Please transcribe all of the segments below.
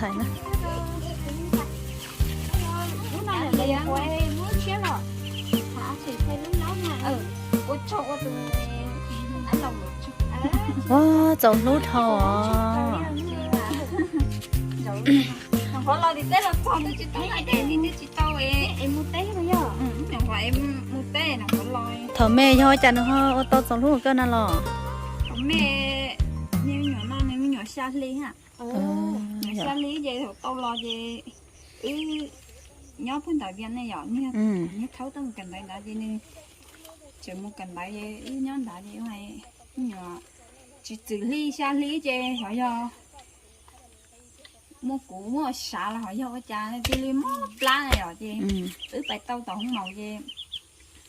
Thaiv na. Ua, txaus hlub dhau os. Thaum me yog ua cas nws ho ua tau txaus hlub koj na los? Thaum me, me nyuam no nws me nyuam xya hli ha. Xya hli ces thaum tau los ces wb nyob puag ntawd Vias ne yom, niag thaub tuaj mus kawm ntawv ntawd ces nws tseem mus kawm ntawv ces wb nyob ntawd ces me nyuam tsis txwm hli xya hli ces ho yog muaj kuv muaj sav los ho yog ua cas cia li mob plab na yom ces wb pais tau tom hoob maum ces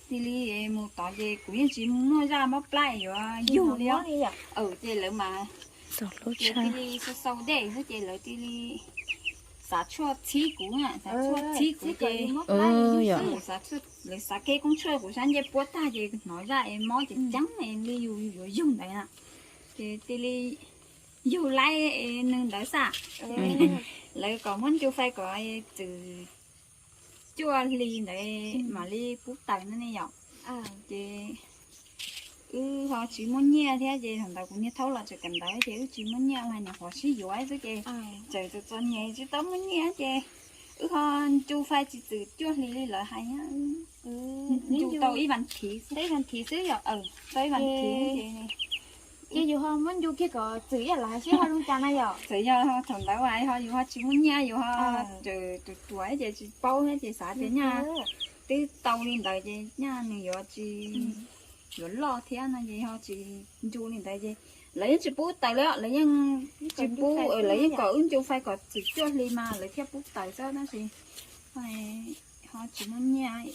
cia li mus tod ces kuv yeej tsis muaj zaj mob plab yuav yug li. Ces lawv mas ces cia li xau xau dej xwb ces lawv cia li xav tshuaj txhib kuv, xav tshuaj txhib kuv ces lawv xav kev koob tshuaj kuv sab ncej puab tag ces hnov zaj es mob ces ceeb li yus yuav yug ntawd na. Ces cia li yug laib nws ntawd xwb. Lawv kom muab ncu fais kom txwm cuaj hli ntawd mam li pub tawm no ne yom. Ces wb ho tsis muaj nyiaj thiab ces thaum ntawd kuv niag thaub los tseem kawm ntawv ces wb tsis muaj nyiaj mas nyuam qhuav sib yuav xwb ces txawm txom txom nyem tsis tau muaj nyiaj ces wb ho ncu fais tsis txwm cuaj hli li lawv hais, ncu tau ib vas thiv, tau ib vas thiv xwb yom. Tau ib vas thiv ces ces yus ho muab ncu kiag kom txwm ib yam li hais seb ho zoo cas na yom. Txawm yog thaum ntawd ho yus ho tsis muaj nyiaj yus ho ruam ruam ces tsis paub thiab ces xav tias nyaj twb tau li ntawd ces nyaj nws yuav tsis yuav loj thiab no ces ho tsis ncu li ntawd ces lawv yeej tsis pub tawm li, lawv yeej tsis pub, lawv yeej kom wb ncu fais kom txwm cuaj hli mas lawv thiaj pub tawm xwb tab sis ho tsis muaj nyiaj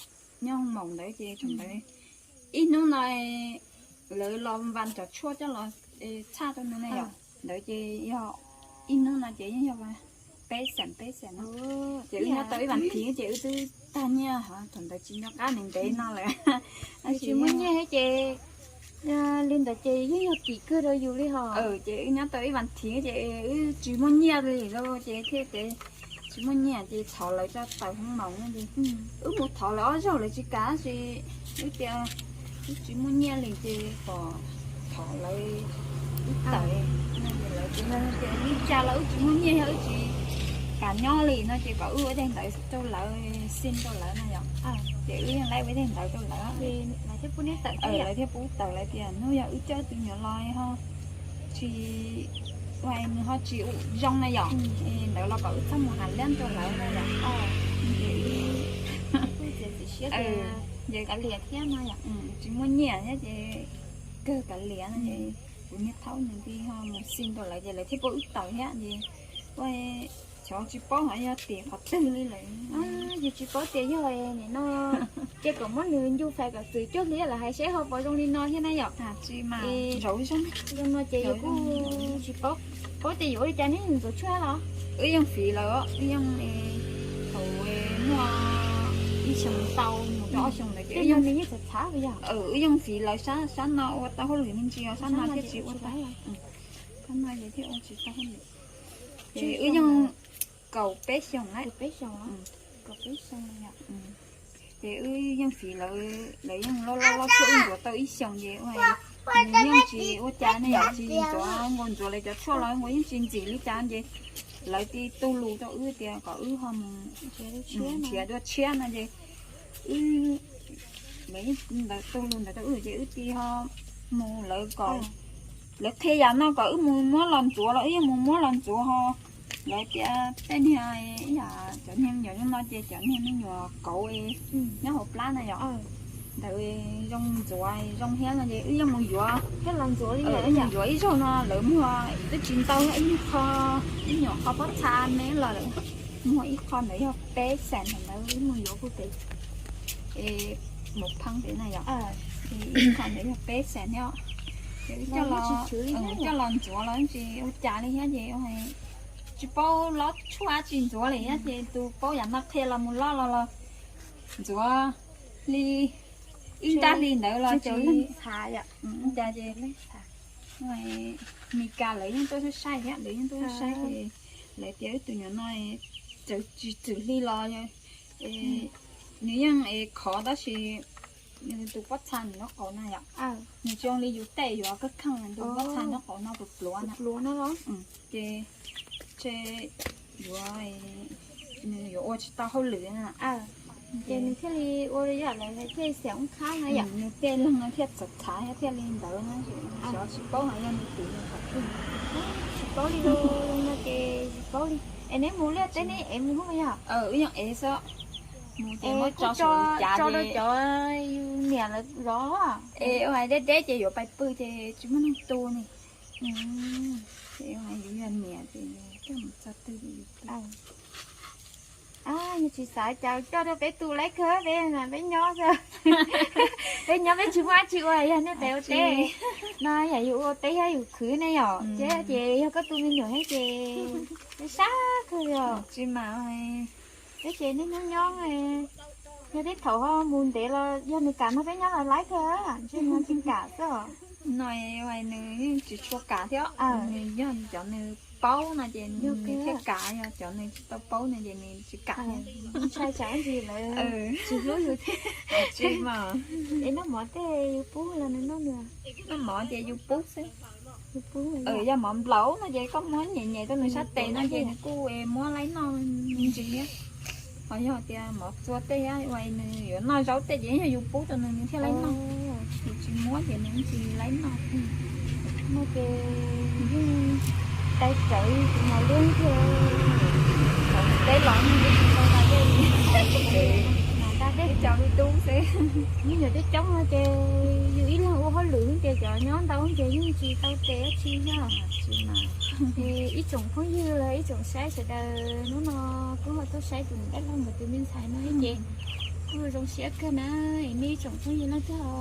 nyob hoob maum ntawd ces thaum ntawd ib hnub no lawv los vas cov tshuaj coj los txhaj rau nws ne yom. Ntawd ces yog ib hnub no ces yeej yog peb xees peb xees no. Ces wb nyob tau ib vas thiv ces wb twb tag nyiaj, thaum ntawd tsis nco qab ntev ntev no lawm. Tsis muaj nyiaj thiab ces li ntawd ces yeej yog kim kawg rau yus li hos. Ces wb nyob tau ib vas thiv ces wb tsis muaj nyiaj li lauj ces thiaj ces tsis muaj nyiaj ces thov lawv tso tawm hoob maum no ces wb mus thov lawv ob zaug lawv tsis kam tab sis wb tias wb tsis muaj nyiaj li ces kom thov lawv wb tawm no ces lawv tias li cas los wb tsis muaj nyiaj thiab wb tsis kam nyob li no ces kom wb ua daim ntawv rau lawv, xij rau lawv no yom. Ces wb yeej laib ua daim ntawv rau lawv, lawv thiaj pub tawm, lawv tias hnub yog wb coj tus nyuam los ho tsis, nws ho tsis zoo na yom, ntawd los kom wb txhob mus hais liab rau lawv no yom. Ces kav liam thiab no yom, tsis muaj nyiaj thiab ces kawg kav liam no ces kuv niag thaub nws thiaj ho mus xij rau lawv ces lawv thiaj pub wb tawm thiab ces ua xyov tsis paub hais yog tim qhov twg li lawm. Yus tsis paub tias yog nim no ces kom muab nws ncu fais kom txwm cuaj hli lawv hais seb ho puas zoo li no thiab na yom. Tsis mas zoo no ces yus kuj tsis paub, paub tias yuav ua li cas neb ntxuav tshuaj los? Wb yeej fiv lawv, wb yeej thaum muaj ib xyoo tau mus rau ob xyoo ntawd ces wb yeej fiv lawv sab no ua tau hauj lwm me ntsis os, sab no thiaj tsis ua tau, sab no ces thiaj ua tsis tau hauj lwm. Ces wb yeej kaum peb xyoo lawm. Ces wb yeej fiv lawv, lawv yeej loj loj loj tshuaj wb ntxuav tau ib xyoos ces ua nws yeej tsis ua cas ne yom, tsis ntxuav nkaus, ntxuav lawv cov tshuaj los nkaus yeej tsis ntxim li cas ces lawv thiaj tu lus rau wb tias kom wb ho mus nrhiav dua tshiab no ces wb, lawv yeej tu lus ntawd rau wb ces wb thiaj ho mus, lawv kom, lawv qhia yam no kom wb mus muab los ntxuav los wb yeej mus muab los ntxuav ho. Lawv tias tej niag ib yam cov niag me nyuam no ces cov niag me nyuam kauv nyob hauv plab na yom, ntawd zoo ntxuav zoo thiab no ces wb yeej mus yuav, wb mus yuav ib zaug no lawv muag twb tsis ntau thiab, ib nyuag qho, ib nyuag qho pob txha me los lawm, muag ib qho ntawd yog peb xees, ntawd wb mus yuav puag pem Mus Pheej pem na yom, ib qho ntawd yog peb xees thiab. Ces wb coj los ntxuav los tsis ua cas li thiab ces tsis paub lob tshuaj tsis ntxuav li thiab ces tus paub yam no qhia los mus lob los los ntxuav li ib nrab hli ntawd los tsis, cas ces Mis Kas lawv yeej tuaj saib saib thiab, lawv yeej tuaj saib ces Lawv tias wb tus nyuam no txawm tsis txwm hli los nws yeej es khov tab sis nws tus pob txha nws nyob qaum no yom. Nws tsis zoo li yus tej yuav kab kheej, nws tus pob txha nyob qaum no pluav pluav na. Ces ntshe yuav, nws yuav ua tsis tau hauj lwm na. Ces nws thiaj li ua li yam lawv thiaj li xiam oob khab na yom. Nws tej leeg no thiaj txhav txhav thiaj li ntawd na, xyov tsis paub hais yog nws tus nws tham twg. Tsis paub li no ces tsis paub li. Es neb mus liaj teb neb ev mus hauj yog? Wb yeej ev xwb. Mus ces muab tso saum cav rau cov yus niam lawv zov. Es ua hais deb deb ces yuav pais pw ces tsis muaj neeg tu ne. Ces ua hais yus yog niam ces coj mus txog twg ces yus tu. Yog tsis xav cas coj rau peb tu lawm kawg, peb peb nyob xwb. Peb nyob peb tsis muaj dab tsi ua, yog nej pem ua teb no yam yus ua teb thiab yus khwv ne yom, thiab ces yog koj tu me nyuam thiab ces peb sab kawg yom. Tsis mas, peb ces nej nyob nyob, yog tej thaum ho mus ntev los yog nws kam nrog peb nyob los laib kawg, ntshe nws tsis kam xwb. No nws yeej tsis tshua kam thiab, nws yog cov nws paub no ces nws thiaj kam, yog cov nws tsis tau paub no ces nws tsis kam. Ntshai tsam ntsis lawv tsis hlub yus thiab. Tsis mas. Es noj mov tej yus pub los nws noj nws? Noj mov ces yus pub xwb. Yus pub, yog mov nplaum no ces koj muab nyem nyem rau nws sab tes no ces nws kuj muab laib noj me ntsis thiab. Ho yog tias mov txua tej thiab uas nws yuav noj zaub tej ces yog yus pub rau nws nws thiaj laib noj. Yus tsis muab ces nws tsis laib noj. No ces yeej tais tsawv tus mos lub thiab. Thaum teb los yeej tsis tau da dej li. Da dej cov dub dub xwb. Me nyuam coob coob no ces yus ib leeg ua hauj lwm ces cov nyob ntau ces yeej tsis tau tes dab tsi yog. Ces ib tsoom phooj ywg los ib tsoom saib sawv daws, hnub no kuj ho tuaj saib tus dab laug nkawd tus me ntxhais no ces kuj zoo siab kawg na. Nej ib tsoom phooj ywg leej twg ho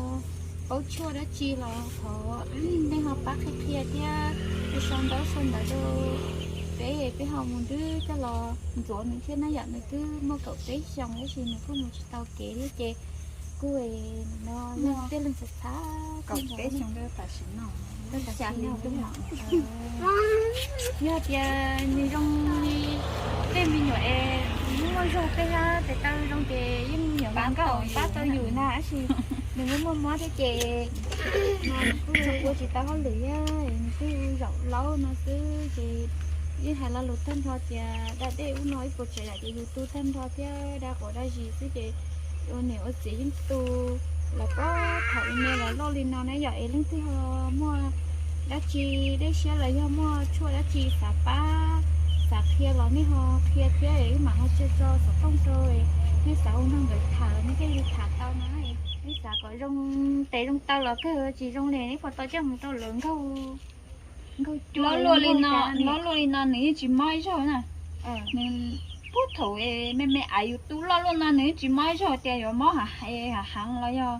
paub tshuaj dab tsi los thov nej ho pab qhia qhia thiab, sau ntaub sau ntawv rau peb, peb ho mus nrwb coj los ntxuav nws thiab na yom. Nws twb muaj kaum peb xyoos tab sis nws kuj mus tsis tau kev thiab ces kuj no leej tej leej txhav txhav kaum peb xyoo tam sim no. Yog tias nws zoo li tej me nyuam es muaj muaj zog tej hab tes taw zoo ces yeej me nyuam pab nkauj pab tau yus na, tab sis nws muaj muaj mob thiab ces no nws kuj ua tsis tau hauj lwm thiab, nws kuj zaum laub no xwb ces yeej hais lo lus tag nrho tias da dej ub no ib puas tsav yam ces yus tu tag nrho thiab da quav da zis xwb ces ua niam ua txiv yeej tu los pab thaum me los loj li no na yom. Es leej twg ho muaj dab tsi dej siab los yog muaj tshuaj dab tsi xav pab xav qhia los nej ho qhia thiab, wb mam ho tso xov tooj rau. Nej xav hu nrog nkawd tham los nej thiaj li tham tau na. Nej xav kom zoo tes zoo taw los kawg, tsis zoo li nej puas tau coj mus rau lawv nkaug, nkaug cua. Loj luaj li no nws yeej tsis mob ib zaug na. Nws puag thaum me me aiv yus tu loj luaj no nws yeej tsis mob ib zaug, tias yuav mob hav heev los yog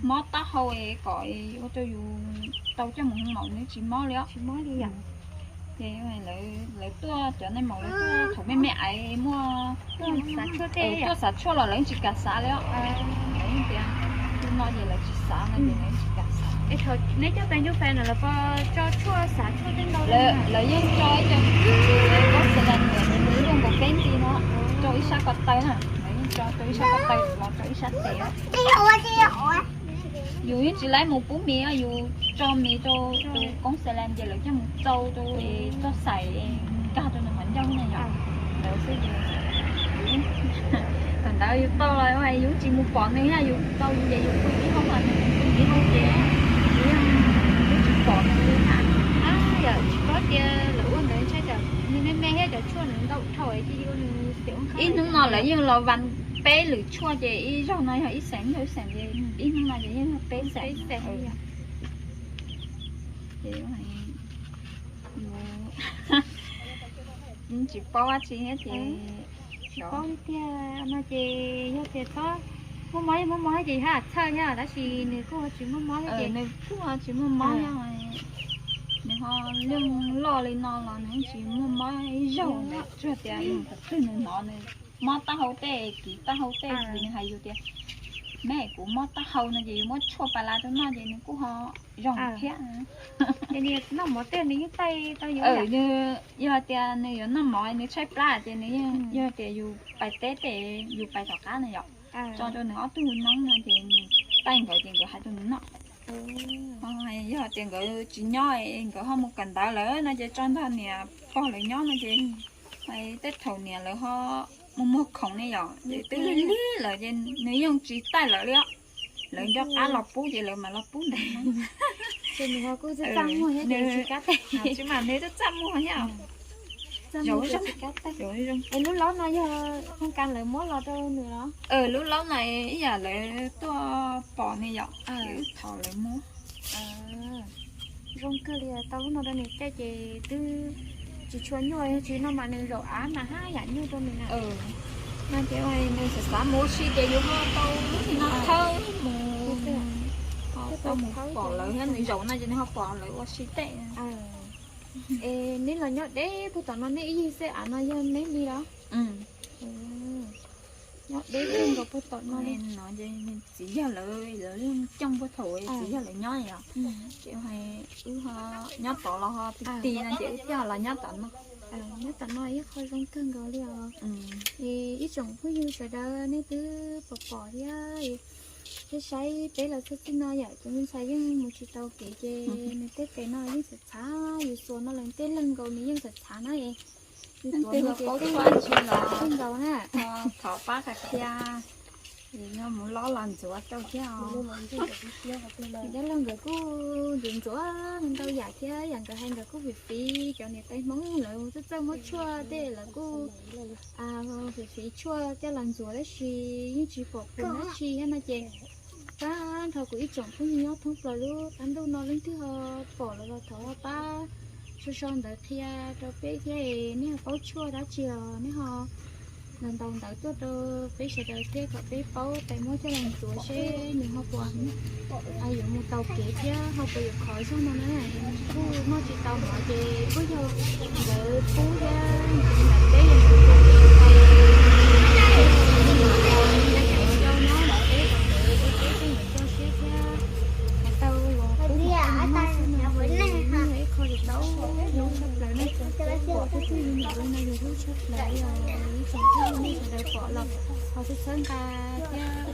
mob taub hau es kom ua rau yus tau coj mus hu maum nws tsis mob li os. Ces lawv tuaj cov nais maum lawv tuaj thaum me me aiv muaj tuaj xav tshuaj los lawv yeej tsis kam xav li os. Lawv yeej tias tu no ces lawv tsis xav no ces lawv yeej tsis kam xav. Neb cov peb ncuj fais no lawv puas tso tshuaj xav tshuaj tej ntau? Lawv yeej tso ib co, lawv tso xav las niam nws luaj nkaus peb nti no rau ib sab ko taw na. Lawv yeej tso rau ib sab ko taw los rau ib sab tes. Yus yeej tsis laib mus pub mis, yus tso mis rau tus koob xav las ces lawv coj mus tsau rau es txoj xais nkag rau nws qhov ncauj na yom. Ntawd xwb ces thaum ntawd yus tau los yus tsis mus pom nws, yus tau yus ces yus pw ib hoob los nws pw ib hoob ces yus yeej tsis pom nws li na. Yam tsis paub tias lawv ua ntawd ntshai tsam nws me me thiab cov tshuaj nws ntau dhau ces ib hnub no lawv yeej los vas peb lwm tshuaj ces ib zaug no yog ib xees, ib xees ces ib hnub no ces yeej yog peb xees. Tsis paub dab tsi thiab ces, tsis paub li tiag no ces yog tias txhob muaj mob, yog muaj mob ces haj txhawj thiab tab sis nws kuj tsis muaj mob thiab ces, nws kuj tsis muaj mob thiab. Nws ho yeej loj li no los nws yeej tsis muaj mob ib zaug, tsuas tias thaum twg nws hnov nws mob taub hau tej, kiv taub hau tej ces nws hais yus tias me kuv mob taub hau no ces yus muab tshuaj pas las rau noj ces nws kuj ho zoo thiab. Noj mov tej nws yeej taij tau yus. Yog tias nws yuav noj mov nws tshaib plab ces nws, yog tias yus pais teb tej yus pais tom qab na yom, tso rau nws ob tug noob no ces nws taij nkawd ces nkawd hais rau nws noj. Yog tias nkawd tsis nyob nkawd ho mus kawm ntawv lawm no ces tso nrog niam pog lawv nyob no ces tej thaum niam lawv ho muag muag khoom ne yom ces twb lig lig lawm ces nws yeej tsis taij lawv li os. Lawv nco qab los pub ces lawv mam los pub ntawd. Tsis mas nws twb txaj muag thiab. Lub laub no yog Hmoob Kas lawv muab los rau nws los? Lub laub no ib yam lawv tuaj pom ne yom, ces wb thov lawv muab. Zoo kawg li, tau lub no rau nws caij ces twb tsis tshua nyuaj, tsis no mas nws zaum av mas haj yam nyuaj rau nws na. No ces nws xav xav mus ua si ces yus ho tau lub no thawb mus, ho tau mus pom lawv thiab, nws zaum no ces nws ho pom lawv ua si tej. Es neb los nyob deb puag tom no, neb ib yig xwb av no yog neb li los? Nyob deb kawg nkaus puag tom no. Txiv yawg lawv, lawv yeej coob puag thaum txiv yawg lawv nyob yom. Ces wb ho nyob tod los ho ti ti no ces wb thiaj los nyob tom no. Nyob tom no ib qho zoo kawg nkaus li os. Es ib tsoom phooj ywg sawv daws nej twb pom pom thiab, saib saib peb los txog txij no yom, cov me ntxhais yeej mus tsis tau kev ces nws tej tes no yeej txhav txhav, yus xuas no los tej leeg nkaus nws yeej txhav txhav na. Yus tuav no ces tej leeg nkaus na. Thov pab qhia qhia, yog mus lob los ntxuav rau thiab os. Dab laug nkawd kuj ntxuav ntxuav ntau yam thiab, yam nkawd hais nkawd kuj fiv fiv, cov niam tais Hmoob lawv txawj txawj muab tshuaj tej lawv kuj fiv fiv tshuaj coj los ntxuav tab sis yeej tsis pom pum dab tsi thiab no ces pab nrho kuv ib tsoom phooj ywg nyob thoob plaws lub qab ntuj no leej twg ho pom los los thov ho pab sau sau ntawv qhia rau peb thiab, nej ho paub tshuaj dab tsi los nej ho ntaus ntawv tuaj rau peb sawv daws thiab kom peb paub tais muab coj los ntxuav seb nws ho puas yuav mus tau kev thiab ho puas yuav khov zog no na. Kuj noj tsis tau mov ces kuj yog nkawd pub thiab, nkawd peb yog nkawd pub ces tais yau nyob ntawm peb kom nkawd peb peb nkawd coj siab thiab. Hais tau los pub mov pub noj xwb no ces yeej yog ib qho tsis tau hlub tshaj plaws ne. Pom tug twg li ntawd no yus hlub tshaj plaws li os. Ib tsoom phooj ywg nej sawv daws pom los ho txhawb txhawb nqa thiab.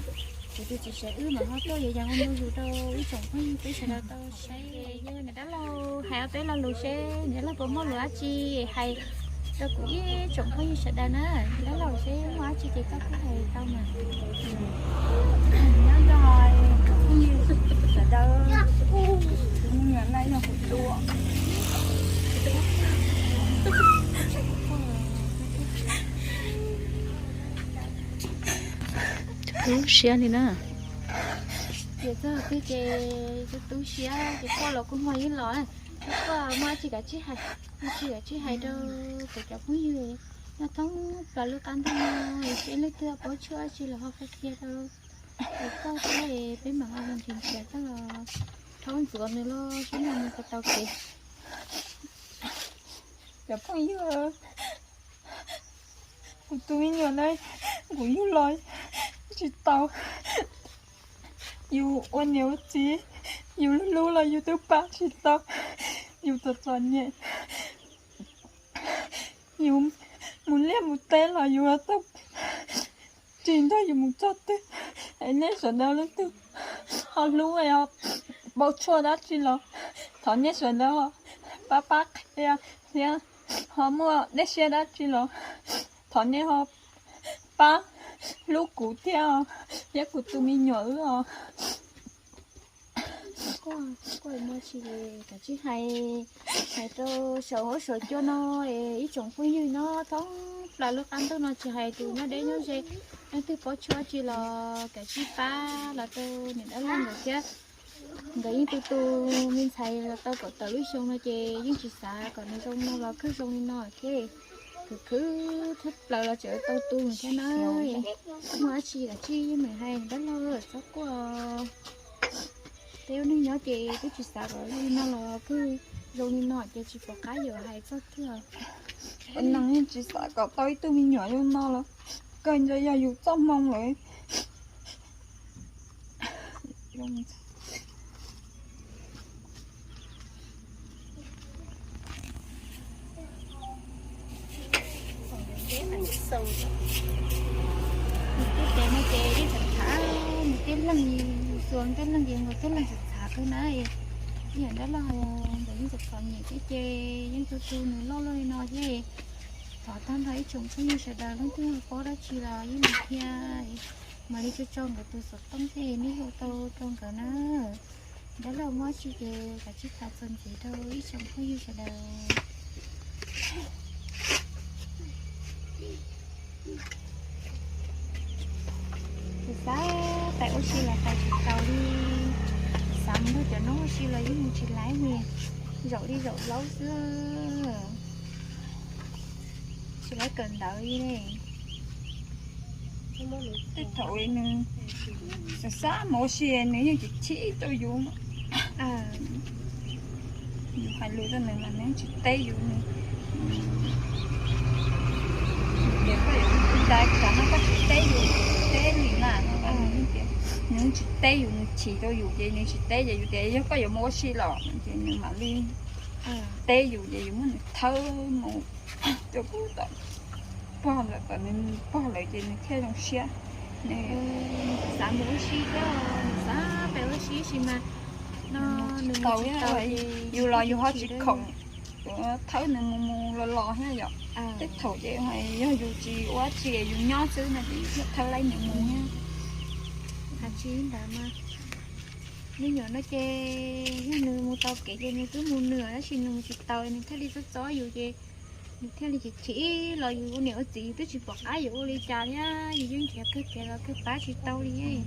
Kuv tus txiv sawv wb mas ho tuaj yuav yas ua ntu zus rau ib tsoom phooj ywg peb sawv daws tau saib. Yog niam dab laug hais ob peb lo lus seb niam dab laug puas muaj lus dab tsi hais rau kuv ib tsoom phooj ywg sawv daws na. Niam dab laug seb muaj dab tsi ces koj kuj hais tau mas. Nyob zoo phooj ywg sawv daws, tus me nyuam no yog kuv tus. Tu siab li na. Ces txog twg ces tu tu siab ces quaj los kuj muaj ib los. Quaj muaj dab tsi kav tsij hais, muaj dab tsi kav tsij hais rau kuv cov phooj ywg nyob thoob plaws lub qab ntuj no, seb leej twg paub tshuaj dab tsi los ho qhia qhia rau kuv koj thiab, peb mam ua nrhiav nrhiav coj los rhaub ntxuav nws los seb nws puas tau kev. Cov phooj ywg, kuv tus me nyuam na, kuv yug los tsis tau. Yus ua niam ua txiv, yus hlub hlub los yus twb pab tsis tau. Yus txom txom nyem, yus mus liaj mus teb los yus tau ris nrog yus mus txog twg. Es nej sawv daws leej twg ho hlub, ho paub tshuaj dab tsi los thov nej sawv daws pab pab qhia thiab, ho muaj dej siab dab tsi los thov nej ho pab hlub kuv thiab, thiab kuv tus me nyuam wb os. Kuj muaj tsis kav tsij hais, hais rau saum huab saum cua no, ib tsoom phooj ywg nyob thoob plaws lub qab ntuj no tsis hais tus nyob deb nyob ze, leej twg paub tshuaj tsi los kav tsij pab los rau niam dab laug nkawd thiab. Nkawd yeej tu tu me ntxhais los tau kaum tawm lub xyoo no ces yeej tsis xav kom nws zoo no los kawg zoo li no thiab. Khwv khwv thoob plaws los tseem tau tu thiab na. Muaj dab tsi kav tsij meem hais dab laug txhob quaj. Peb ua neej nyob ces twb tsis xav kom zoo li no los kawg zoo li no ces tsis pom qab yuav hais txog twg. Ua neej yeej tsis xav kom tau ib tug me nyuam zoo no los kawg ntawd yog yus txoj hmoo lawm. Nws tub cev no ces yeej txhav txhav, nws tej leeg, xuas tej leeg ces nkaus tej leeg txhav txhav kawg na. Ib yam dab laug ntawd yeej txom txom nyem thiab ces yeej tu tu nws loj loj li no thiab. Thov tag nrho ib tsoom phooj ywg sawv daws leej twg paub dab tsi los yeej mus qhia, mam li tso tso nkawd tus xov tooj thiab nej hu tau rau nkawd na. Dab laug muaj tsi ces kav tsij tham txuas ntxiv rau ib tsoom phooj ywg sawv daws. Xav xav pais ua si los pais tsis taus li, xav mus nrog cov noob ua si los yeej mus tsis laib li, zaum li zaum laub xwb, tsis laib kawm ntawv li ne. Tej thaum nws xav xav mus ua si nws yeej tsis chim rau yus. Yus hais lus rau nws mas nws yeej tsis teb yus, nws tias koj yuav ua li cas no koj tsis teb yus, tsis teb li na no, nws yeej tsis teb yus, nws chim rau yus ces nws tsis teb ces yus tias yog koj yuav mus ua si los ces nws mam li teb yus ces yus muab nws thawb mus rau pem tom pog lawm, kom nws pog lawm ces nws thiaj zoo siab. Nws xav mus ua si thiab, nws xav pais ua si tab sis mas no nws mus tsis tau, yus los yus ho tsis khoom thawb nws mus mus los los thiab yom. Tej thaum ces yog yus tsis ua dab tsi yus nyob xwb no ces yus thiaj thawb laib nws mus thiab. Hais tsis ntawd mas me nyuam no ces yog nws mus tau kev ces nws twb mus nws, tab sis nws mus tsis tau nws thiaj li txob txob yus ces nws thiaj li chim chim los yus ua niam ua txiv yus twb tsis pom qab yus ua li cas thiab, yus yeej nrhiav kawg kev los kawg pab tsis tau li. Yeej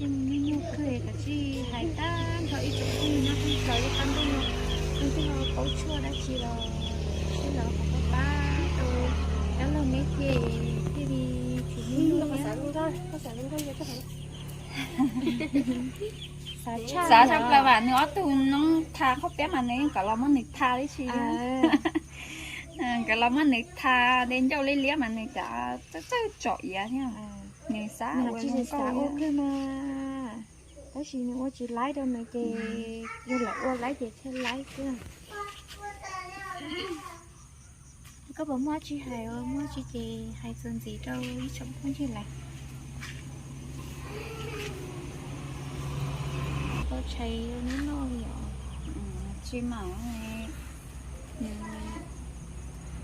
nyuaj nyuaj kawg, kav tsij hais tag nrho ib tsoom phooj ywg nyob thoob plaws ib qab ntuj no, leej twg ho paub tshuaj dab tsi los seb los qhov pab pab rau dab laug neb thiaj, thiaj li tsis nyuaj nyuaj thiab. Xav tshaj plaws mas nws ob tug noob tha qhob piab mas nws yeej kom los muab nws tha tib si. Kom los muab nws tha de ncauj liab liab mas nws cas txawj txawj tsom iav thiab. Nws xav ua zoo nkauj ua kawg mas, tab sis nws ua tsis laib rau nws ces yog lawv ua laib ces thiaj laib xwb. Koj puas muaj tsi hais os, muaj tsi ces hais txuas ntxiv rau ib tsoom phooj ywg lawm. Tau tshais neb noj li os. Tsis mas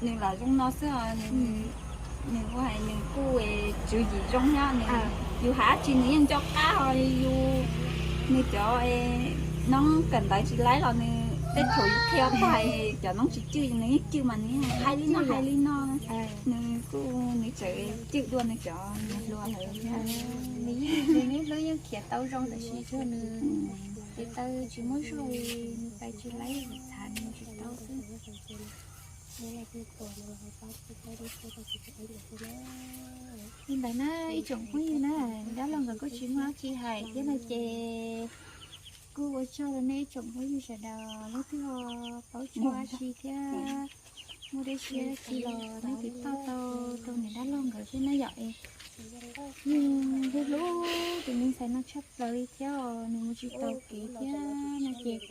nws lam zoo no xwb, nws ua hais nws kuj tswv yim zoo thiab, yus hais dab tsi nws yeej nco qab ho yus, nws cov noob kawm ntawv tsis laib los nws tej thaum yus qhia tag cov noob tsis cwj nws yeej cwj mas nws yeej hais li no hais li no. Nws kuj nws tseem cwj dua nws cov hluas lawm thiab. Nws yeej, nws yeej hlub yeej khiav tau zoo tab sis tsuas nws tes taw tsis muaj zog li, nws pais tsis laib txhav nws tsis tau xwb. Li ntawd na ib tsoom phooj ywg na, dab laug nkawd kuj tsis muaj dab tsi hais thiab no ces kuj ua tsaug rau nej ib tsoom phooj ywg sawv daws, leej twg ho paub tshua si thiab muaj dej siab dab tsi los nej tiv tauj tau rau niam dab laug nkawd thiab na yom. Es nws hlub hlub tus me ntxhais no tshaj plaws li thiab os, nws mus tsis tau kev thiab no ces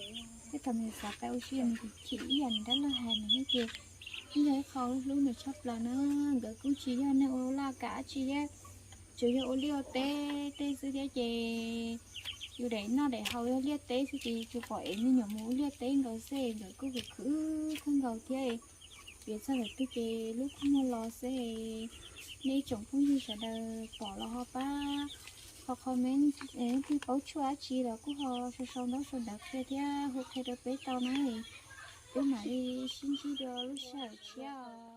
tej thaum nws xav pais ua si nws chim chim ib yam nws dab laug hais nws thiab ces ib yog ib qho hlub nws tshaj plaws na. Nkawd kuj tsis yog neeg ua laj kam dab tsi thiab, tsuas yog ua liaj ua teb tej xwb thiab ces yus daim noj daim haus yog liaj teb xwb ces tsuas pom ev me nyuam mus ua liaj teb nkaus xwb, nkawd kuj khwv khwv kawg nkaus thiab. Piav txog lawm twg ces lub kua muag los xwb, nej ib tsoom phooj ywg sawv daws pom los ho pab ho comment, leej twg paub tshuaj dab tsi los kuj ho sau sau ntaub sau ntawv qhia thiab hu qhia rau peb tau na. Peb mam li sib ntsib dua lub sij hawm tshiab os.